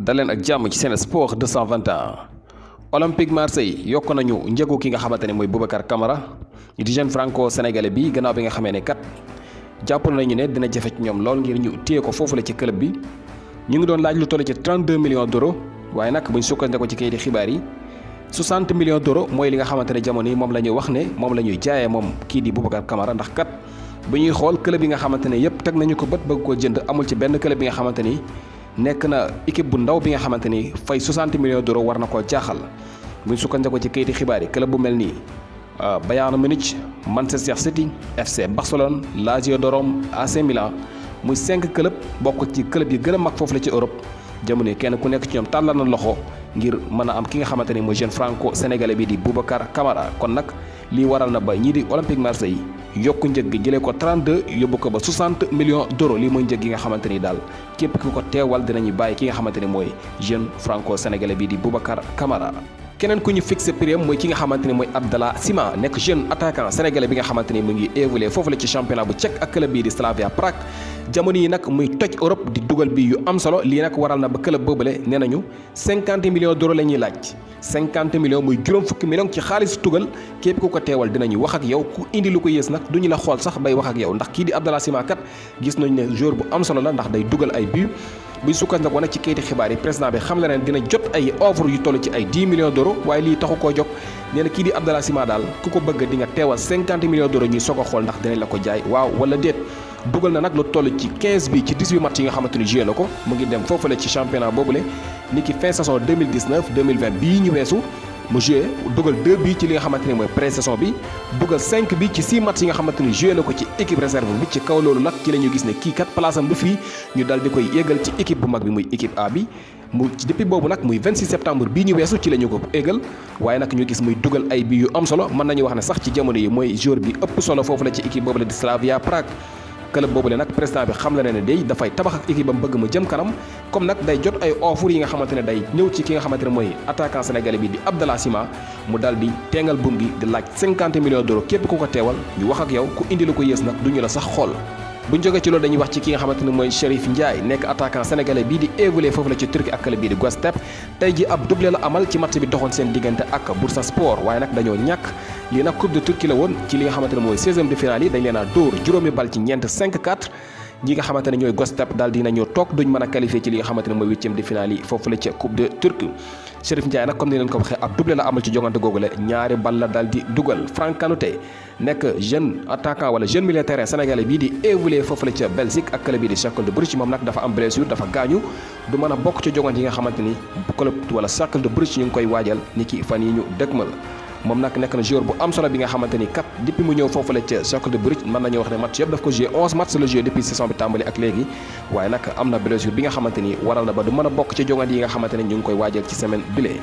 daleen ak jàmm ci Sen Sports 221 Olympique Marseille yokk nañu njëgu ki nga xamante ne mooy Boubacar Kamara di jeune franco sénégalais bi gannaaw bi nga xamee ne kat jàppal nañu ne dina jafe ci ñoom lool ngir ñu téye ko foofu la ci club bi ñu ngi doon laaj lu toll ci 32 millions d'euros waaye nag buñ sukkandikoo ci kayiti xibaar yi 60 millions d'euros mooy li nga xamante ne jamono yi moom la ñuy wax ne moom la ñuy jaayee moom kii di Boubacar Kamara ndax kat bu ñuy xool club yi nga xamante ne yëpp teg nañu ko bët bëgg koo jënd amul ci benn club bi nga xamante ni nekk na équipe bu ndaw bi nga xamante ni fay 60 millions d'euros war na koo jaaxal buñ sukkandikoo ci kayiti xibaar yi club bu mel nii Bayern Munich, Manchester City, FC Barcelone, Lazio de Rome, AC Milan muy 5 club bokk ci club yi gën a mag foofu la ci Europe jamono yi kenn ku nekk ci ñoom tàllal na loxo ngir mën a am ki nga xamante ni mooy jeune franco sénégalais bi di Boubacar Kamara kon nag lii waral na ba ñii di Olympique Marseille yokku njëg gi jëlee ko 32 yóbbu ko ba 60 millions d'euros lii mooy njëg gi nga xamante ni daal képp ku ko teewal dinañu bàyyi ki nga xamante ni mooy jeune franco sénégalais bi di Boubacar Kamara. keneen ku ñu fixé prix mooy ki nga xamante ni mooy Abdallah Sima nekk jeune attaquant sénégalais bi nga xamante ni mu ngi évolué foofu la ci championnat bu Tchèque ak club bii di Slavia Prague jamono yi nag muy toj Europe di dugal bi yu am solo lii nag waral na ba club boobule nee nañu 50 millions d'euros la ñuy laaj 50 millions muy juróom fukki millions ci xaalis tugal képp ku ko teewal dinañu wax ak yow ku indi lu ko yées nag duñu la xool sax bay wax ak yow ndax kii di Abdallah Sima kat gis nañu ne joueur bu am solo la ndax day dugal ay but buy sukkandikoo nag ci kayiti xibaar yi président bi xam la ne dina jot ay offre yu toll ci ay 10 millions d'euros waaye lii taxu koo jóg nee na kii di Abdallah Sima daal ku ko bëgg di nga teewal 50 millions d'euros ñuy soog a xool ndax dinañ la ko jaay waaw wala déet dugal na nag lu toll ci 15 bi ci 18 match yi nga xamante ni joué na ko mu ngi dem foofule ci championnat boobule ni ki fin saison 2019 2020 bii ñu weesu mu joué dugal 2 bi ci li nga xamante ni mooy pré-saison bi dugal 5 bi ci 6 match yi nga xamante ni joué na ko ci équipe réserve bi ci kaw loolu nag ci la ñu gis ne kii kat place am du fii ñu dal di koy yéegal ci équipe bu mag bi muy équipe A bi mu depuis boobu nag muy 26 septembre bii ñu weesu ci la ñu ko égal waaye nag ñu gis muy dugal ay bi yu am solo mën nañu wax ne sax ci jamono yi mooy joueur bi ëpp solo foofu la ci équipe boobu la di Slavia Prague club boobu le nag président bi xam la ne day dafay tabax ak équipe am bëgg mu jëm kanam comme nag day jot ay offre yi nga xamante ne day ñëw ci ki nga xamante ne mooy attaquant sénégalais bi di Abdallah Sima mu daal di teengal buum gi di laaj 50 millions d'euros képp ku ko teewal ñu wax ak yow ku indi lu ko yées nag duñu la sax xool bu ñu jógee ci loolu dañuy wax ci ki nga xamante ne mooy Cherif Ndiaye nekk attaquant sénégalais bii di évoluer foofu la ci Turquie ak club bii di Göztepe tey ji ab doublé la amal ci match bi doxoon seen diggante ak Bursa Sport waaye nag dañoo ñàkk lii nag coupe de Turquie la woon ci li nga xamante ne mooy 16e de finale yi dañ leen a dóor juróomi bal ci ñeent 5-4 ñi nga xamante ne ñooy Göztepe daal dinañoo toog duñ mën a qualifié ci li nga xamante ne mooy 8e de finale yi foofu la ca coupe de Turquie Cherif Ndiaye nag comme ni leen ko waxee ab doublé la amal ci jongante googule ñaari bal la daal di dugal Franck kanoute nekk jeune attaquant wala jeune milieu terrain sénégalais bii di évoluer foofu la ca Belgique ak club bii di Cercle de Bruges moom nag dafa am blessure dafa gaañu du mën a bokk ci jongante yi nga xamante ni club wala Cercle de Bruges ñu ngi koy waajal ni ki fan yi ñu dëgmal moom nag nekk na joueur bu am solo bi nga xamante ni kat depuis mu ñëw foofu la ca Cercle de Bruges mën nañu wax ne match yëpp daf ko joué 11 match la joué depuis saison bi tàmbali ak léegi waaye nag am na blessure bi nga xamante ni waral na ba du mën a bokk ci jongante yi nga xamante ni ñu ngi koy waajal ci semaine bile